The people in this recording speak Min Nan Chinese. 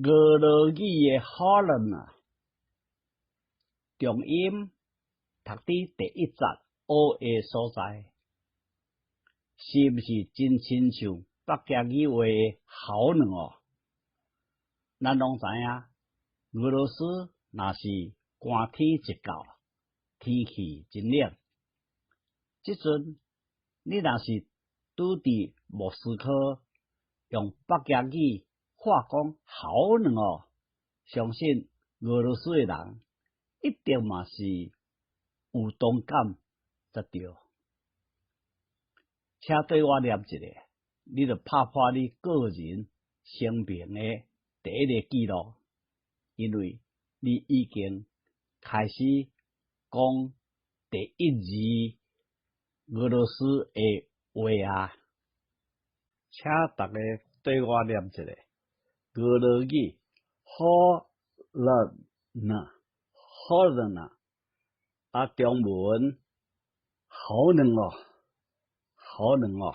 俄羅語的 холодно，重音讀佇第一節 o 的所在，是毋是真親像北京語話的好冷哦？咱攏知影，俄羅斯若是寒天一到，天氣真冷。這陣你若是拄佇莫斯科，用北京語話講好冷哦，相信俄羅斯的人一定嘛是有同感才對。請對我念一下，你著拍破你個人生命的第一个紀錄，因為你已經開始講第一字俄羅斯的話啊！請逐家對我念一下俄羅語，холодно，холодно，啊，中文好冷哦，好冷哦。